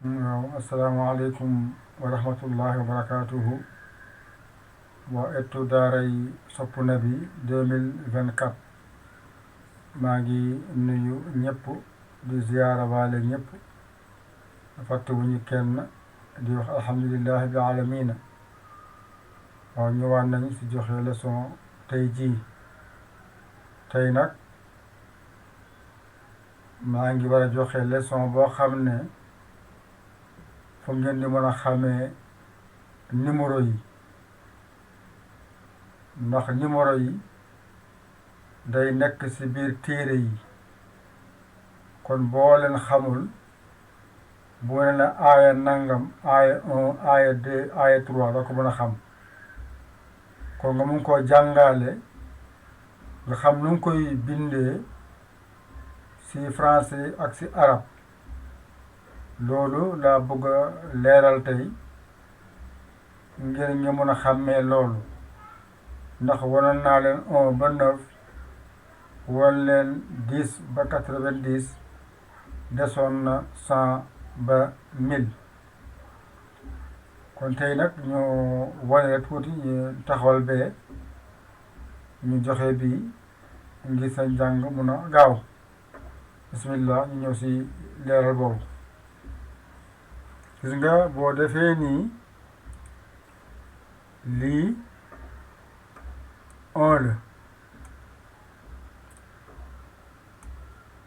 waaw asalaamaaleykum wa rahmatullahi wa barakaatuhu waa ettu daaray Sopp Nabi 2024 maa ngi nuyu ñëpp di ziyaara waale ñëpp fàttewuñu kenn di wax alhamdulillahi bi alamina waaw ñëwaat nañ si joxe leçon tey jii tey nag maa ngi war a joxe leçon boo xam ne foog ngeen di mën a xamee numéro yi ndax numéro yi day nekk ci biir téere yi kon boo leen xamul bu ne la aaya nangam aaya 1 aaya 2 aaya 3 doo ko mën a xam kon nga mun koo jàngale nga xam nu ngi koy bindee ci français ak ci arabe loolu laa bëgg a leeral tey ngir ñu mën a xàmmee loolu ndax wanoon naa leen 1 ba 9 wan leen 10 ba 90 desoon na 100 ba 1000 kon tey nag ñu wane tuuti ñu taxawal bee ñu joxe bii ngir sa njàng mun a gaaw bismillah ñu ñëw ci leeral boobu gis nga boo defee nii lii 1 la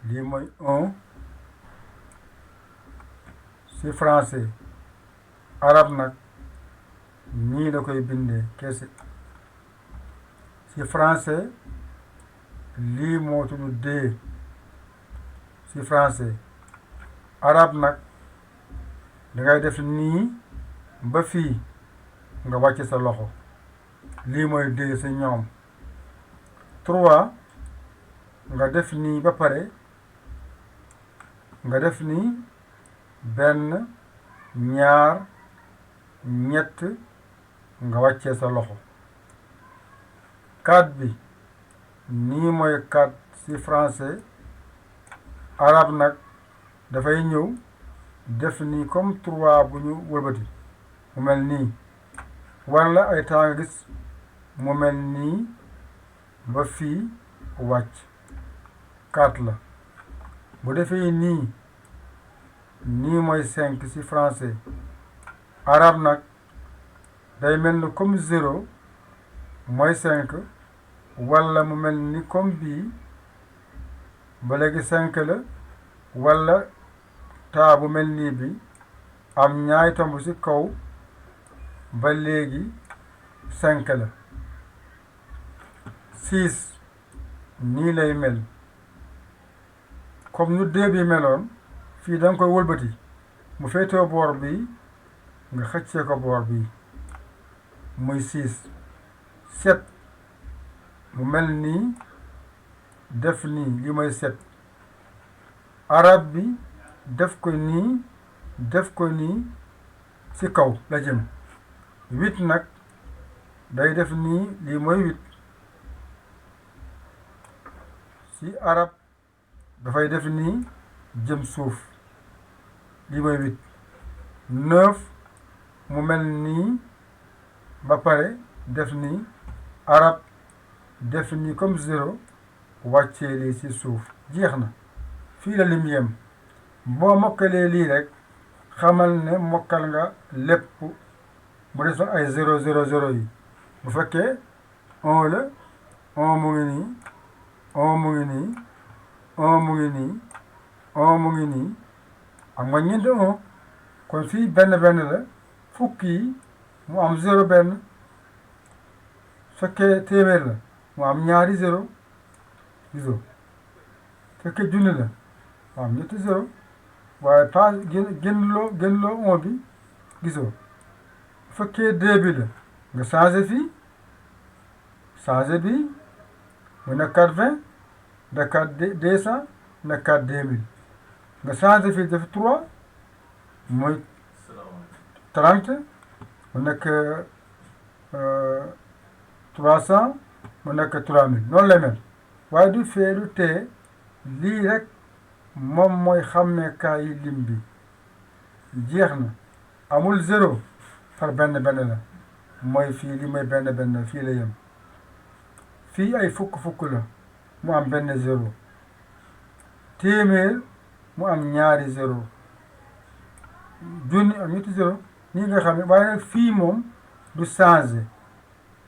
lii mooy 1 ci français arab nag nii la koy bindee kese ci français lii moo tudd 2 ci français arab nag dangay def nii ba fii nga wàcc sa loxo lii mooy 2 ci ñoom 3 nga def nii ba pare nga def nii 1 2 ñett nga wàccee sa loxo 4 bi nii mooy 4 ci français arabe nag dafay ñëw def nii comme 3 bu ñu wëlbati mu mel nii walla ay temps nga gis mu mel nii ba fii wàcc 4 la bu defee nii mooy 5 ci français arabe nag day mel ni comme 0 mooy 5 walla mu mel ni comme bii ba léegi 5 la walla taa bu mel nii bi am ñaari tomb ci kaw ba léegi 5 la 6 nii lay mel comme nu 2 bi meloon fii da nga koy wëlbati mu féetoo boor bi nga xëccee ko boor bi muy 6 7 mu mel nii def nii li mooy 7 arab bi def ko nii ci kaw la jëm 8 nag day def nii lii mooy 8 ci arab dafay def nii jëm suuf lii mooy 8 9 mu mel nii ba pare def nii arab def nii comme 0 wàccee lii ci suuf jeex na fii la lim yem boo mokkalee lii rek xamal ne mokkal nga lépp mu des ay 0 0 0 yi bu fekkee 1 la 1 mu ngi nii 1 mu ngi nii 1 mu ngi nii 1 mu ngi nii am nga ñeenti 1 kon fii benn la fukk yi mu am 0 benn fekkee téeméer la mu am ñaari 0 gisoo fekkee junni la mu am ñetti 0 waaye pas génnloo 1 bi gisoo fekkee 2 bi la nga changé fii changé bi mu nekkaat 20 nekkaat 200 nekkaat 2000 nga changé fii def 3 mooy 30 mu nekk 300 mu nekk 3000 noonu lay mel waaye du fee du tee lii rek moom mooy xàmmeekaay yi lim bi jeex na amul zéro par benn benn la mooy fii li mooy benn benn fii la yem fii ay fukk la mu am benn zéro téeméer mu am ñaari zéro junni am ñetti zéro nii nga xam ne waaye nag fii moom du changé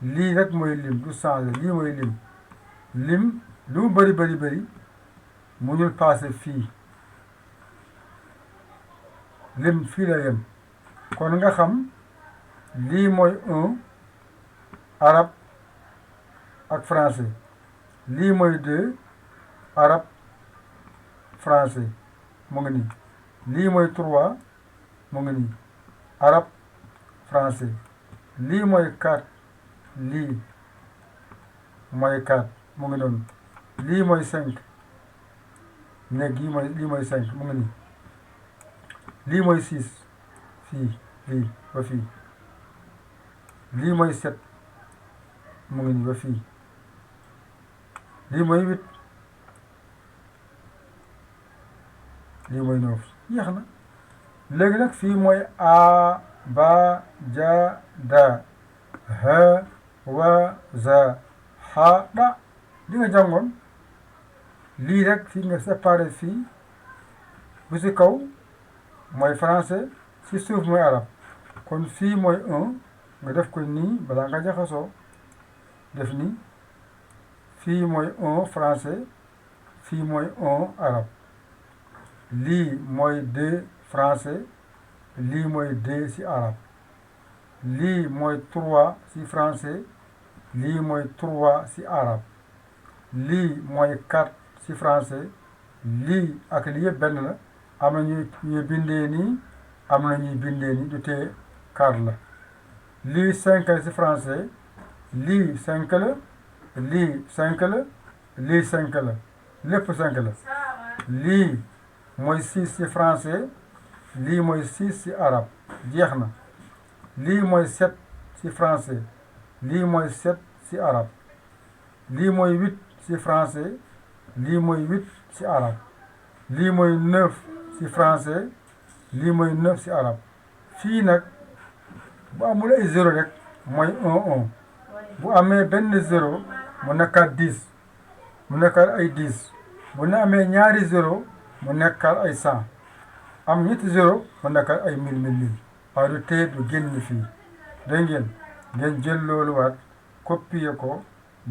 lii rek mooy lim du changé lii mooy lim lu mu bëri mënul passé fii lim fii la yem kon nga xam lii mooy un arabe ak français lii mooy deux arabe français mu ngi nii lii mooy trois mu ngi nii arabe français lii mooy quatre lii mooy quatre mu ngi noonu lii mooy cinq nekk lii mooy cinq mu ngi nii lii mooy six fii lii ba fii lii mooy sept mu ngi nii ba fii lii mooy huit lii mooy neuf jeex na léegi nag fii mooy a ba ja da ha wa za ha da li nga jàngoon lii rek fii nga séparé fii bu si kaw mooy français si suuf mooy arabe kon fii mooy un nga def ko nii balaa nga jaxasoo def nii fii mooy un français fii mooy un arabe lii mooy deux français lii mooy deux si arabe lii mooy trois si français lii mooy trois si arabe lii mooy quatre si français lii ak lii yëpp benn la am na ñuy bindee nii am na ñuy bindee nii du tee quatre la lii cinq la si français lii cinq la lii cinq la lii cinq la lépp cinq la lii mooy six si français lii mooy six si arabe jeex na lii mooy sept si français lii mooy sept si arabe lii mooy huit si français lii mooy huit si arabe lii mooy neuf si français lii mooy neuf si arabe fii nag bu amul ay zéro rek mooy un bu amee benn zéro mu nekkaat 10 mu nekkaat ay 10 bu ne amee ñaari zéro mu nekkaat ay 100 am ñetti zéro mu nekkaat ay 1000 waaye du tee du génn fii dégg ngeen jël loolu waat copier ko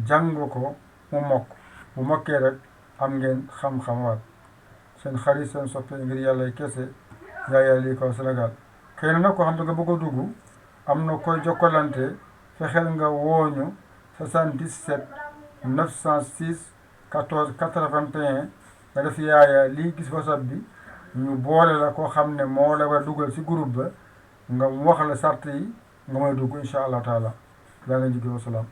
jàng ko mu mokk bu mokkee rek am ngeen xam-xam waat seen xarit seen soppe ngir yàlla kese Yaya Li Kaw Sénégal xëy na nag ko xam ne nga bëgg a dugg am na koy jokkalante fexeel nga wooñu 77 906 14 81 nga def Yaya Li gis WhatsApp bi ñu boole la koo xam ne moo la war a dugal ci groupe ba nga wax la sart yi nga may dugg incha allah taala yaa nga jigéen wasalaam